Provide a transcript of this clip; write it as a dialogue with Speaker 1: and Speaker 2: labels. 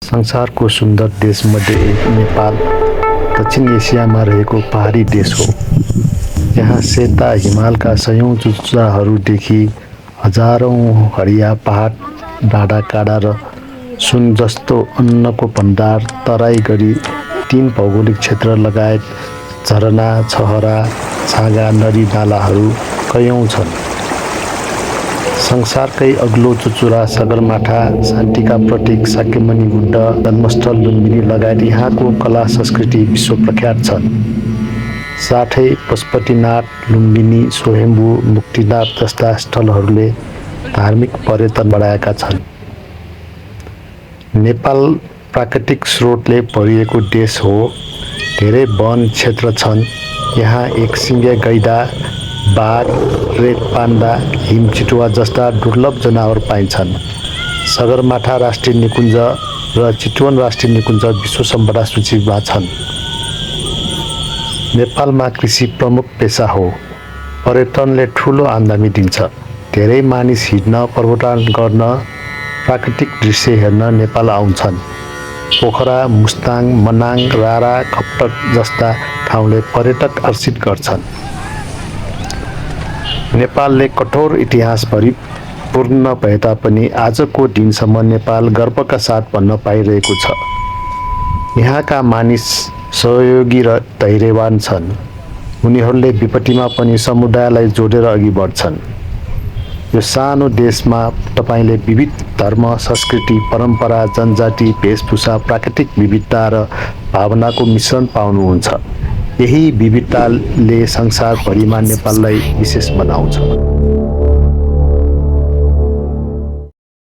Speaker 1: संसारको सुन्दर देशमध्ये एक नेपाल दक्षिण एसियामा रहेको पहाडी देश हो। यहाँ सेता हिमालका सयौं चुचुराहरूदेखि हजारौं हरिया पहाड, डाँडाकाँडा र सुन जस्तो अन्नको भण्डार तराई गरी 3 भौगोलिक क्षेत्र लगायत झरना, छहरा, छाँगा, नदी नालाहरू कयौं छन्। संसारकै अग्लो चुचुरा सगरमाथा, शान्तिका प्रतीक शाक्यमणि बुद्ध जन्मस्थल लुम्बिनी लगायत यहाँको कला संस्कृति विश्व प्रख्यात छन्। साथै पशुपतिनाथ, लुम्बिनी, स्वयम्भू, मुक्तिनाथ जस्ता स्थलहरूले धार्मिक पर्यटन बढाएका छन्। नेपाल प्राकृतिक स्रोतले भरिएको देश हो। धेरै वन क्षेत्र छन्। यहाँ एकसिङे गैंडा, बाघ, रेत पान्डा, हिमचितुवा जस्ता दुर्लभ जनावर पाइन्छन्। सगरमाथा राष्ट्रिय निकुञ्ज र चितवन राष्ट्रिय निकुञ्ज विश्व सम्पदा सूचीमा छन्। नेपालमा कृषि प्रमुख पेशा हो। पर्यटनले ठूलो आमदानी दिन्छ। धेरै मानिस हिँड्न, पर्वतारोहण गर्न, प्राकृतिक दृश्य हेर्न नेपाल आउँछन्। पोखरा, मुस्ताङ, मनाङ, रारा, खप्तक जस्ता ठाउँले पर्यटक आकर्षित गर्छन्। नेपालले कठोर इतिहास पूर्ण भए तापनि आजको दिनसम्म नेपाल गर्वका साथ भन्न पाइरहेको छ। यहाँका मानिस सहयोगी र धैर्यवान छन्। उनीहरूले विपत्तिमा पनि समुदायलाई जोडेर अघि बढ्छन्। यो सानो देशमा तपाईले विविध धर्म, संस्कृति, परम्परा, जनजाति, वेशभूषा, प्राकृतिक विविधता र भावनाको मिश्रण पाउनुहुन्छ। यही विविधताले संसारभरिमा नेपाललाई विशेष बनाउँछ।